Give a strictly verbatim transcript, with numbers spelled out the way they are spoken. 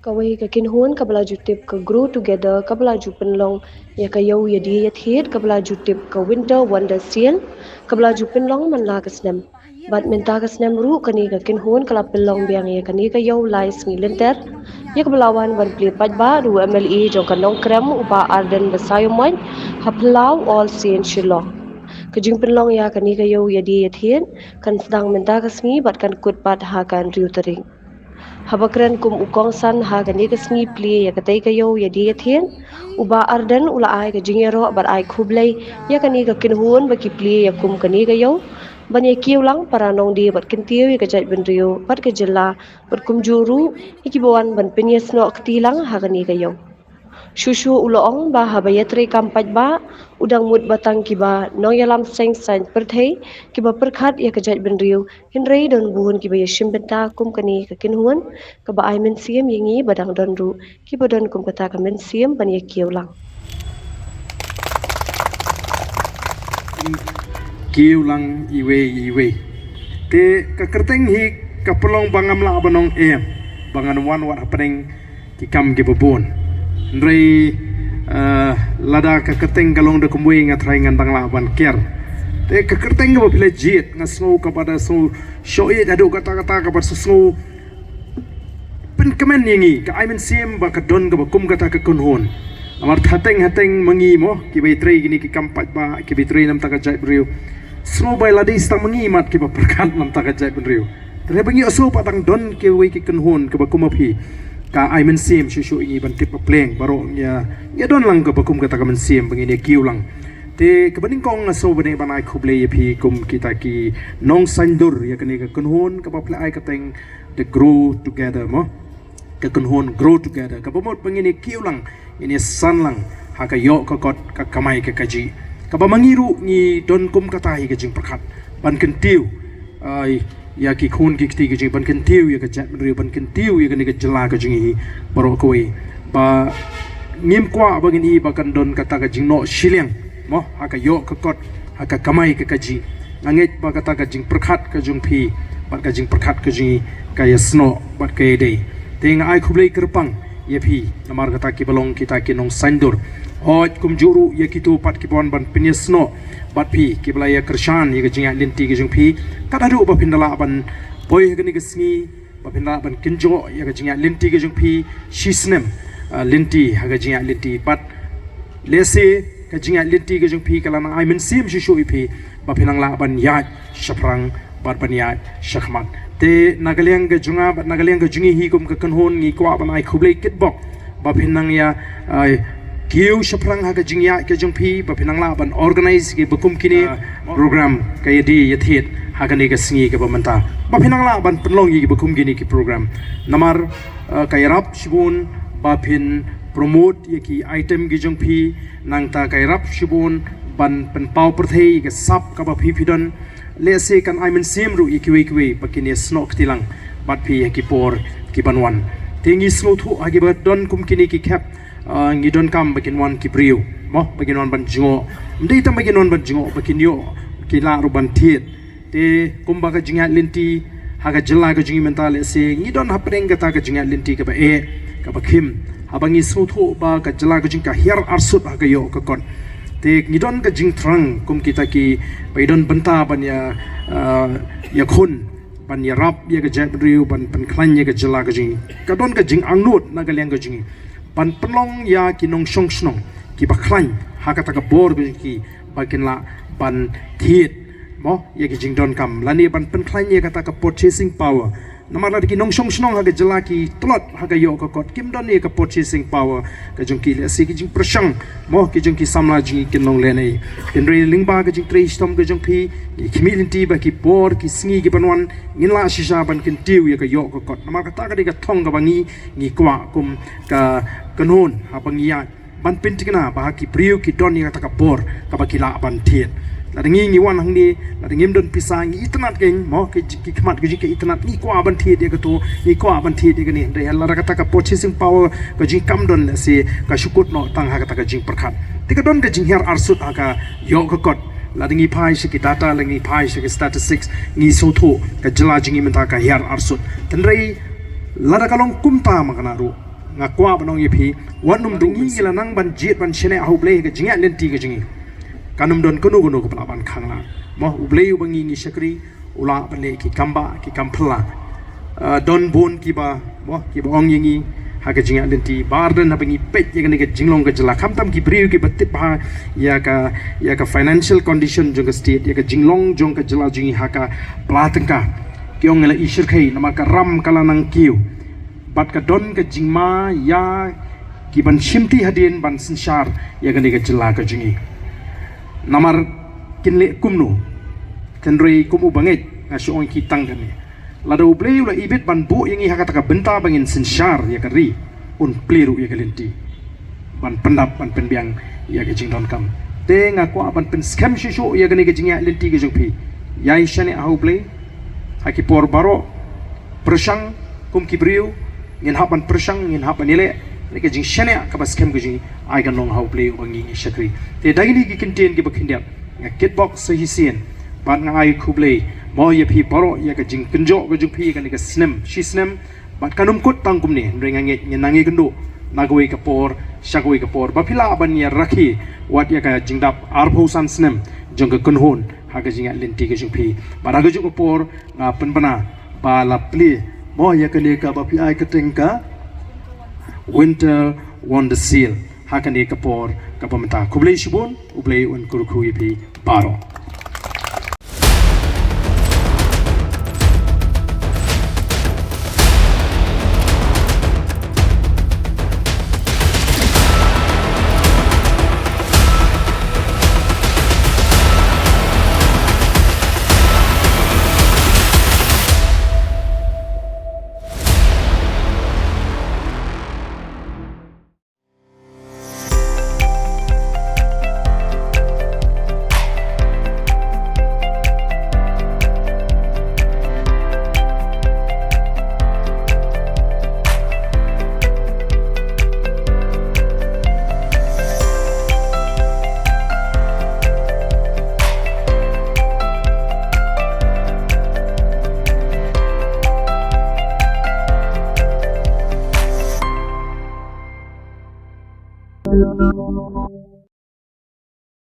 Kawei ka kynhun kaba la ju tip ka Grow Together kaba la ju pynlong ïa ka ïew ïadie ïathied kaba la ju tip ka Winter Wonder Sale kaba la ju pynlong man la ka snem. Bad mynta ka snem ruh kane ka kynhun ka la pynlong biang ïa kane ka ïew lai sngi lynter ïa kaba la wan ban plie paidbah da u M L A jong ka Nongkrem u Bah Ardent Basaiawmoit ha Phyllaw All Saints Shillong. Ka jingpynlong ïa kane ka ïew ïadie ïathied kan sdang mynta ka sngi bad kan kut pat ha ka hynriew tarik. Haba kren kum u kongsan ha kane ka sngi plie ïa katei ka ïew ïadie ïathied, u Bah Ardent u la ai ka jingïaroh bad ai khublei ïa kane ka kynhun ba ki plie ïa kum kane ka ïew ban ïa kiew lang para nongdie bad kyntiew ïa ka jaitbynriew bad ka jylla bad kumjuh ruh ïa kiba wan ban pynïasnoh kti lang ha kane ka ïew. Shuh shuh u la ong ba haba ïatrei kam paidbah u dang mut ba tang kiba nongïalam seng saiñ pyrthei kiba pyrkhat ïa ka jaitbynriew, hynrei don bun kiba ïashim bynta kum kane ka kynhun kaba ai mynsiem ïa ngi ba dang don ruh kiba don kum kata ka mynsiem ban ïa kiew lang. Kiew lang iwei iwei. Te ka kyrteng hi ka pynlong ba ngam lah ban ong em ba ngan wan wat hapdeng ki kam kiba bun. Hynrei lada ka kyrteng ka long da kumwei nga trai ngan dang lah ban ker. Te ka kyrteng kaba phi la jied nga sngew kaba da sngew shoh ïeit haduh katta katta kaba sngew pynkmen ïa ngi, ka ai mynsiem ba ka don kaba kum kata ka kynhun. Namar hateng hateng ma ngi mo kiba ïatrei kine ki kam paidbah kiba ïatrei namar ka jaitbynriew. Sngew ba la dei stang ma ngi mat kiba pyrkhat namar ka jaitbynriew. Te ba ngi ïohsngew pat tang don kiwei ki kynhun kiba kum ma phi, ka ai mynsiem shuh shuh ïa ngi ban tip ba pleng baroh ngi ïa don lang kaba kum kata ka mynsiem ba ngin ïa kiew lang. Te kaba nyngkong nga sngew ba dei ban ai khublei ïa phi kum kita ki nongsaindur ïa kane ka kynhun kaba phi la ai kyrteng The Grow Together mo. Ka kynhun Grow Together kaba mut ba ngin ïa kiew lang, ngin ïa san lang ha ka ïoh ka kot, ka kamai ka kajih, kaba ma ngi ruh ngi don kum kata hi ka jingpyrkhat ban kyntiew ïa ki khun ki kti ka jong ngi, ban kyntiew ïa ka jaitbynriew, ban kyntiew ïa kane ka jylla ka jong ngi baroh kawei. Ba ngim kwah ba ngin i ba kan don kata ka jingnoh shiliang mo ha ka ïoh ka kot, ha ka kamai ka kajih. Nga ngeit ba kata ka jingpyrkhat ka jong phi bad ka jingpyrkhat ka jong ngi ka ïasnoh bad ka ïadei. Te nga ai khublei kyrpang ïa phi namar kata kiba long kita ki nongsaindur. Hooid kumjuh ruh ïa kito pat kiba wan ban pynïasnoh bad phi, kiba la ïa kyrshan ïa ka jingïaid lynti ka jong phi. Kat haduh ba phin da lah ban poi ha kane ka sngi ba phin da lah ban kynjoh ïa ka jingïaid lynti ka jong phi shisnem lynti ha ka jingïaid lynti bad lehse ka jingïaid lynti ka jong phi ka la nang ai mynsiem shuh shuh ïa phi ba phin nang lah ban ïaid shaphrang bad ban ïaid shakhmat. Te na ka liang ka jong nga bad na ka liang ka jong ngi hi kum ka kynhun ngi kwah ban ai khublei kitbok ba phin nang ïa kiew shaphrang ha ka jingïaid ka jong phi, ba phin nang lah ban organize kiba kum kine program ka ïadie ïathied ha kane ka sngi kaba mynta, ba phin nang lah ban pynlong ïa kiba kum kine ki program. Namar ka ïarap shibun ba phin promote ïa ki item ki jong phi, nangta ka ïarap shibun ban pynpaw pyrthei ïa ka sap kaba phi phi don. Lehse kan ai mynsiem ruh ïa kiwei kiwei ba kin ïasnoh kti lang bad phi ha ki por ki ban wan. Te ngi sngewthuh ha kiba don kum kine ki khep ngi donkam ba kin wan ki briew mo, ba kin wan ban jngoh. Ym dei tang ba kin wan ban jngoh, ba kin ïoh ki lah ruh ban thied. Te kumba ka jingïaid lynti ha ka jylla ka jong ngi mynta, lehse ngi don hapdeng kata ka jingïaid lynti kaba eh kaba khim, haba ngi sngewthuh ba ka jylla ka jong ngi ka hiar arsut ha ka ïoh ka kot. Te ngi don ka jingthrang kum kita kiba i don bynta ban ïa ïakhun, ban ïarap ïa ka jaitbynriew, ban pynkhlaiñ ïa ka jylla ka jong ngi. Ka don ka jingangnud na ka liang ka jong ngi ban pynlong ïa ki nongshong shnong kiba khlaiñ ha kata ka bor ka jong ki ba kin lah ban thied mo ïa ki jingdonkam lane ban pynkhlaiñ ïa kata ka purchasing power. Namar lada ki nongshong shnong ha ka jylla ki tlot ha ka ïoh ka kot, kim don ïa ka purchasing power ka jong ki, lehse ki jingpyrshang mo ki jong ki samla jong ngi kin long lehnoh. Hynrei lyngba ka jingtrei shitom ka jong phi, ngi khmih lynti ba ki por ki sngi ki ban wan ngin lah shisha ban kyntiew ïa ka ïoh ka kot. Namar kata ka dei ka thong kaba ngi ngi kwah kum ka kynhun haba ngi ïaid ban pynthikna ba ha ki briew ki don ïa kata ka bor kaba ki lah ban thied. Lada ngi ngi wan hangne, lada ngim don pisa, ngi itynnad kein mo, ki khmat ki jong ngi ka itynnad, ngi kwah ban thied ïa kato, ngi kwah ban thied ïa kane. Hynrei lada kata ka purchasing power ka jong ngi kam don, lehse ka shu kut noh tang ha kata ka jingpyrkhat. Te ka don ka jinghiar arsut ha ka ïoh ka kot. Lada ngi phai sha ki data, lada ngi phai sha ki statistics, ngi sngewthuh ka jylla jong ngi mynta ka hiar arsut. Hynrei lada ka long kumta ma kane ruh, nga kwah ban ong ïa phi, wat nym dei ngi la nang ban jied ban shaniah ha U Blei ka jingïaid lynti ka jong ngi. Kan nym don kano kano kaba lah ban khang lang. Mo, U Blei uba ngi ngi shakri, u lah ban leh ki kam bah ki kam phylla. Ah, don bun kiba, mo, kiba ong ïa ngi ha ka jingïaid lynti, ba ardent haba ngi peit ïa kane ka jinglong ka jylla, khamtam ki briew kiba tip bha ïa ka, ïa ka financial condition jong ka state, ïa ka jinglong jong ka jylla jong ngi ha ka pla tyngka, ki ong ngi la i shyrkhei namar ka ram ka la nang kiew. Bad ka don ka jingma ïa ki ban shimti hadien ban synshar ïa kane ka jylla ka jong ngi. Namar kin leh kumno? Hynrei kum u bangeit nga shu ong ïa ki tang kane. Lada U Blei u la ibit ban buh ïa ngi ha kata ka bynta ba ngin synshar ïa ka ri, un plie ruh ïa ka lynti ban pyndap ban pynbiang ïa ka jingdonkam. Te nga kwah ban pynskhem shuh shuh ïa kane ka jingïaid lynti ka jong phi. Ïai shaniah ha U Blei ha ki por baroh. Pyrshang kum ki briew, ngin hap ban pyrshang, ngin hap ban ïaleh. Kane ka jingshaniah kaba skhem ka jong ngi, ai kan long ha U Blei uba ngi ngi shakri. Te da kine ki kyntien kiba khyndiat, nga kitbok sa shisien bad nga ai khublei mo ïa phi baroh ïa ka jingkynjoh ka jong phi ïa kane ka snem shi snem. Bad kan ym kut tang kumne, hynrei nga ngeit ngin nang ïakynduh na kawei ka por sha kawei ka por ba phi lah ban ïarakhe wat ïa ka jingdap arphew san snem jong ka kynhun ha ka jingïaid lynti ka jong phi. Bad ha kajuh ka por nga pynbna ba la plie mo ïa kane kaba phi ai kyrteng ka Winter Wonder Seal ha kane ka por kaba mynta. Khublei shibun, U Blei un kyrkhu ïa phi baroh.